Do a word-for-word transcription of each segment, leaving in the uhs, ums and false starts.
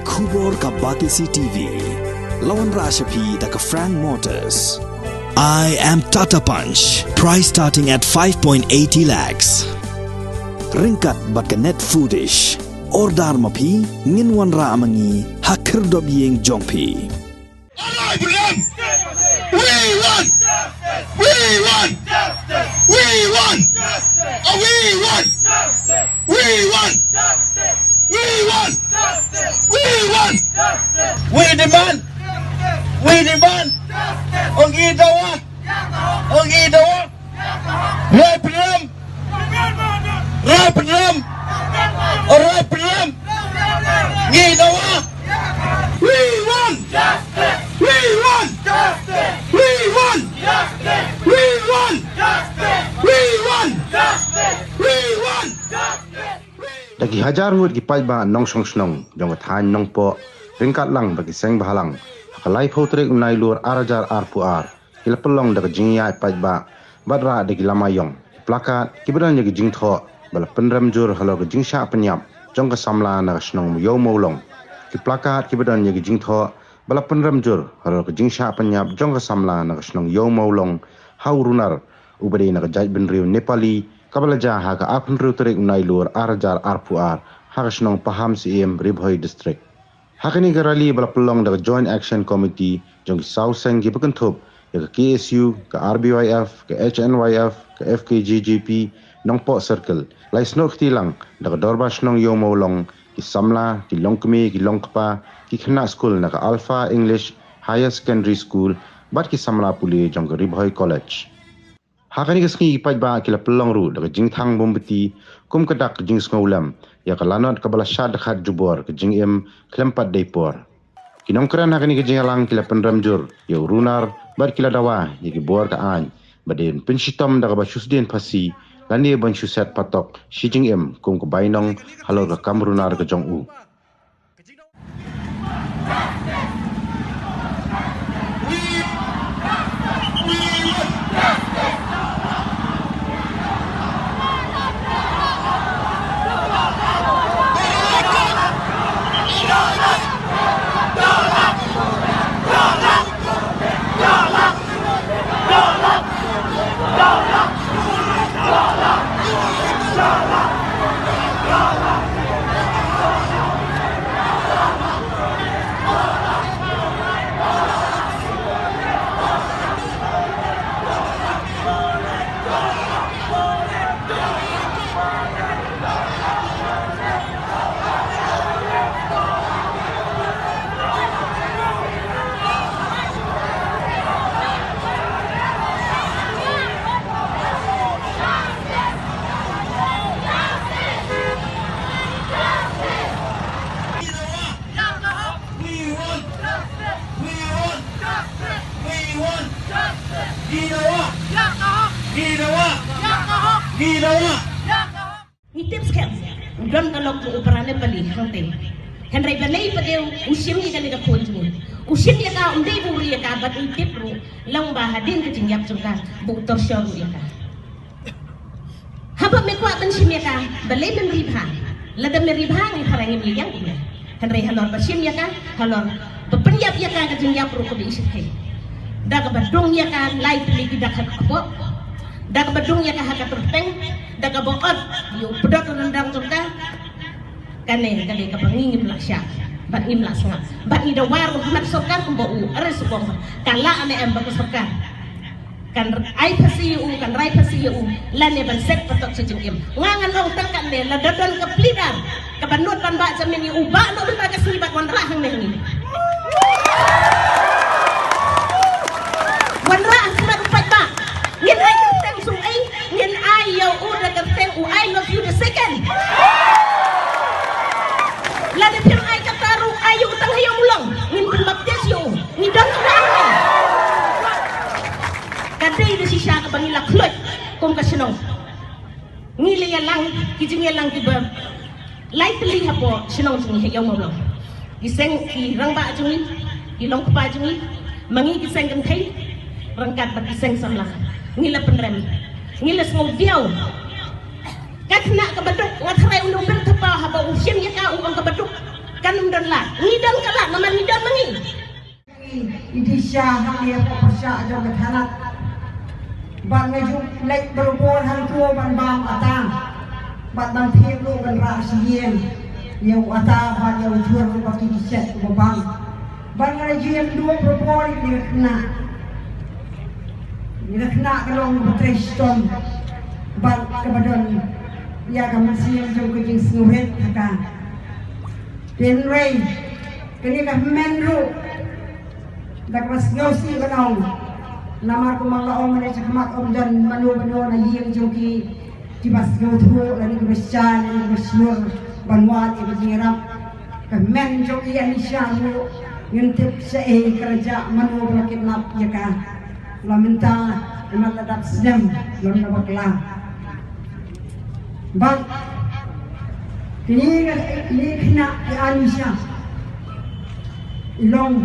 Khubor ka Batesi T V. La wanrah sha phi da ka Frank Motors. I am Tata Punch. Price starting at five point eighty lakhs. Ryngkat bad ka Net Foodish. Order ma phi, ngin wanrah ma ngi ha khyrdop ïing jong phi. Alright, Brian. We want. We want. We want. Uh, we want. We want. We want. We want. We demand. We demand. Ong i dawa. Ong i dawa. Rai pynrem. Rai pynrem. Rai pynrem. Ngi dawa. We want. We want. We want. We want. We want. We want. Da ki hajar ngut ki paidbah nongshong shnong jong ka thaiñ Nongpoh ryngkat lang bad ki seng bhalang ha ka laiphew tarik u Nailur ar hajar arphew ar ki la pynlong da ka jingïaid paidbah bad rah da ki lama ïong, ki plakat kiba don ïa ki jingthoh ba la pynrem jur halor ka jingshah pynïap jong ka samla na ka shnong Ïew Mawlong. Ki plakat kiba don ïa ki jingthoh ba la pynrem jur halor ka jingshah pynïap jong ka samla na ka shnong Ïew Mawlong ha u runar uba dei na ka jaitbynriew Nepali, kaba la jia ha ka arphew hynriew tarik u Nailur ar hajar arphew ar ha ka shnong Pahamsyiem, Ri Bhoi District. Ha kane ka rally ba la pynlong da ka Joint Action Committee jong ki saw seng kiba kynthup ïa ka K S U, ka R B Y F, ka H N Y F, ka F K J J P Nongpoh Circle, la ïasnoh kti lang da ka Dorbar Shnong Ïew Mawlong, ki samla, ki longkmie, ki longkpa, ki khynnah skul na ka Alpha English Higher Secondary School bad ki samla pule jong ka Ri Bhoi College. Ha kane ka sngi ki paidbah ki la pynlong ruh da ka jingthang mombati kum ka dak ka jingsngewlem ïa ka lanot kaba la shah dkhot jubor ka jingim khlem pat dei por. Ki nongkren ha kane ka jingïalang ki la pynrem jur ïa u runar bad ki la dawa ïa ki bor ka aiñ ba dei ban pynshitom da kaba shu sdien phasi lane ban shu set patok shi jingim kum ka bainong halor ka kam runar ka jong u. We want, we want, we want, ngi dawa, ngi dawa, ngi dawa. Ngi tip skhem u don ka lok jong u para Nepali hangtei. Hynrei balei pat u shim ïa kane ka khun jong u? U shim ïa ka, um dei ba u ri ïa ka, bad u tip ruh lang ba hadien ka jingïap jong ka ba u tyrshor ruh ïa ka. Haba me kwah ban shim ïa ka, balei mem ri bha? Lada me ri bha ngi tharai ngim ïeng kumne. Hynrei halor ba shim ïa ka, halor ba pynïap ïa ka, ka jingïap ruh kaba i shyrkhei. Da kaba dung ïa ka lai tylli ki dak ha ka kpoh, da kaba dung ïa ka ha ka tyrpeng, da kaba ot ïa u pdot u ryndang jong ka. Kane ka dei kaba ngi ngim lah shah bad ngim lah sngap. Bad ngi dawa ruh ha mat sorkar kumba u arrest u bom. Ka lah ne em ba ka sorkar kan ai phasi ïa u, kan rai phasi ïa u, lane ban set patok sha jingim. Nga ngan ong tang katne, lada don ka plie dar kaba nud ban bah jamin ïa u, bah noh mynta ka sngi bad wanrah hangne hangne. Wanrah ha khmat u paidbah. Ngin ai kyrteng shu ei, ngin ai ïa u da kyrteng u I love you the second. Lada phim ai kata ruh, ai ïa u tang ha ïa u long. Ngin pynbaptis ïa u. Ngi don u dang. Ka dei da shisha kaba ngi la khluit kum ka shnong. Ngi la ïalang ki jingïalang kiba lai tylli hapoh shnong jong ngi ha Ïew Mawlong. Ki seng ki rangbah jong ngi, ki longkpa jong ngi, ma ngi ki seng kynthei ryngkat bad ki seng samla, ngi la pynrem, ngi la sngew diaw. Ka khynnah kaba duk, nga tharai u nongpynthapa haba u shim ïa ka u ong kaba duk. Kan ym don lad. Ngi don ka lad, namar ngi don ma ngi. Ngi di sha hangne hapoh pyrshah jong ka thanat. Bad nga ju leit barabor hangto ban bam ata. Bad ban thied ruh ban rah sha ïing. Ïa u ata bad ïa u jhur bad ki shet uba bam. Bad nga la ju ïakynduh barabor ïa kane ka khynnah. Kane ka khynnah ka long kaba trei shitom. Bad kaba don ïa ka mynsiem jong ka jingsngewrit ha ka. Hynrei kane ka hynmen ruh da kaba sngewsih ban ong. Namar kumba nga la ong mynne shakhmat, ym don mano mano na ïing jong ki kiba sngewthuh lane kiba shai lane kiba shlur ban wad ïa ka jingïarap. Ka hynmen jong i Anisha ruh ngim tip shaei ka la jah, mano ba la kidnap ïa ka. La mynta, imat la dap snem lem da bakla. Bad kine ka, kine ka khynnah i Anisha i long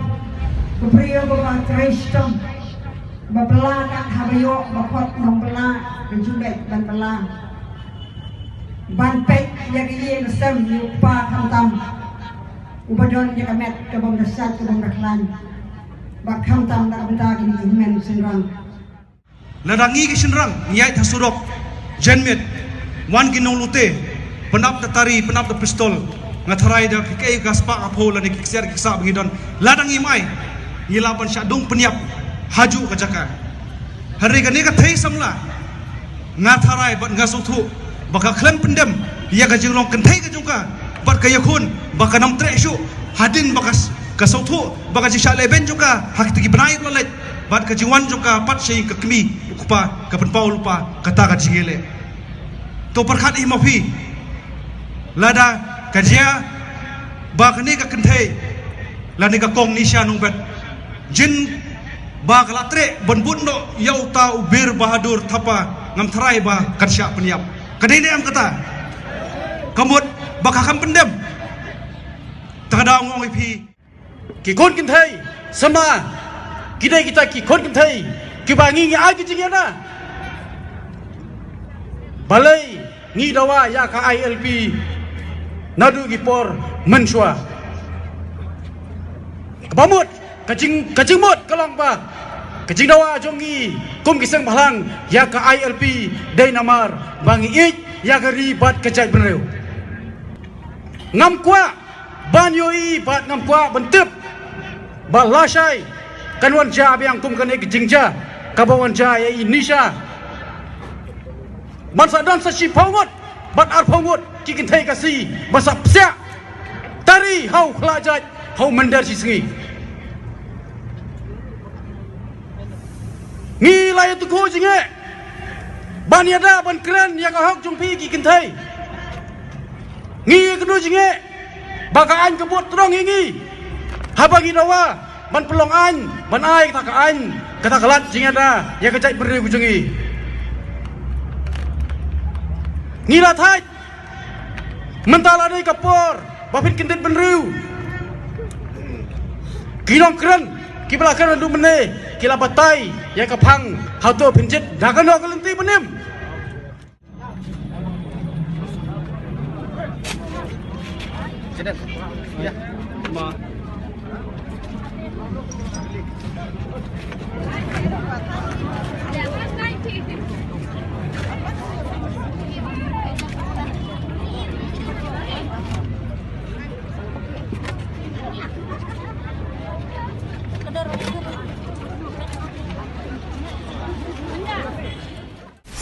ka briew kaba trei shitom, ba bylla kat haba ïoh ba khot nongbylla, ka ju leit ban bylla. Ban peit ïa ka ïing ka sem ïa u kpa khamtam uba don ïa ka met ka bym da shait ka bym da khlaiñ. Bad khamtam na ka bynta kine ki hynmen shynrang. Lada ngi ki shynrang ngi ïaid ha surok, janmiet wan ki nonglute, pynap da tari, pynap da pistol, nga tharai da ki kei ka spah ka phew lane ki ksiar ki ksah ba ngi don. Lada ngim ai, ngi lah ban shah dung pynïap hajuh ka jaka. Hynrei kane ka thei samla, nga tharai bad nga sngewthuh ba ka khlem pyndem ïa ka jinglong kynthei ka jong ka bad ka ïakhun ba kan ym treh shuh hadien ba ka s-, ka sngewthuh ba ka jingshah lehbeiñ jong ka ha kita ki bnai ba la leit bad ka jingwan jong ka pat sha ïing ka kmie u kpa, ka pynpaw lypa kata ka jingïaleh. To pyrkhat hi ma phi, lada ka jia ba kane ka kynthei lane ka kong Nisha Nongbet jin ba ka la treh ban bud noh ïa uta u Bir Bahadur Thapa, ngam tharai ba kan shah pynïap. Ka dei ne em kata? Ka mut ba ka kham pyndem. Ta ka daw nga ong ïa phi, ki khun kynthei, sema ki dei kita ki khun kynthei kiba ngi ngi ai ki jingïada. Balei ngi dawa ïa ka I L P naduh ki por mynshuwa? Kaba mut, ka jing, ka jingmut ka long ba ka jingdawa jong ngi kum ki seng bhalang ïa ka I L P dei namar ba ngi ïeit ïa ka ri bad ka jaitbynriew. Ngam kwah ban ïohi bad ngam kwah ban tip ba lashai kan wan jia biang kum kane ka jingjia kaba wan jia ïa i Nisha. Ban sa don sa shiphew ngut bad arphew ngut ki kynthei Khasi ba sa psiah tari ha u khlajait ha u mynder shisngi. Ngi la ïathuh jingeh ban ïada ban kren ïa ka hok jong phi ki kynthei. Ngi ïakynduh jingeh ba ka aiñ ka bud trong ïa ngi haba ngi dawa ban pynlong aiñ, ban ai kata ka aiñ, kata ka lad jingïada ïa ka jaitbynriew ka jong ngi. Ngi la thait, mynta la dei ka por ba phin kyndit bynriew. Ki nongkren kiba la kren naduh mynne ki la batai ïa ka phang, hato phin jied da kano ka lynti ba nym?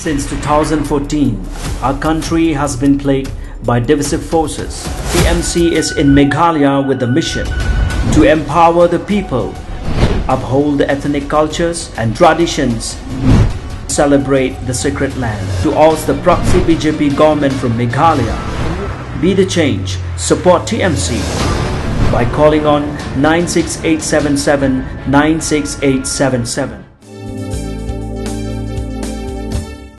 Since two thousand fourteen, our country has been plagued by divisive forces. T M C is in Meghalaya with the mission to empower the people, uphold the ethnic cultures and traditions, celebrate the sacred land. To oust the proxy B J P government from Meghalaya, be the change, support T M C by calling on nine six eight seven seven nine six eight seven seven.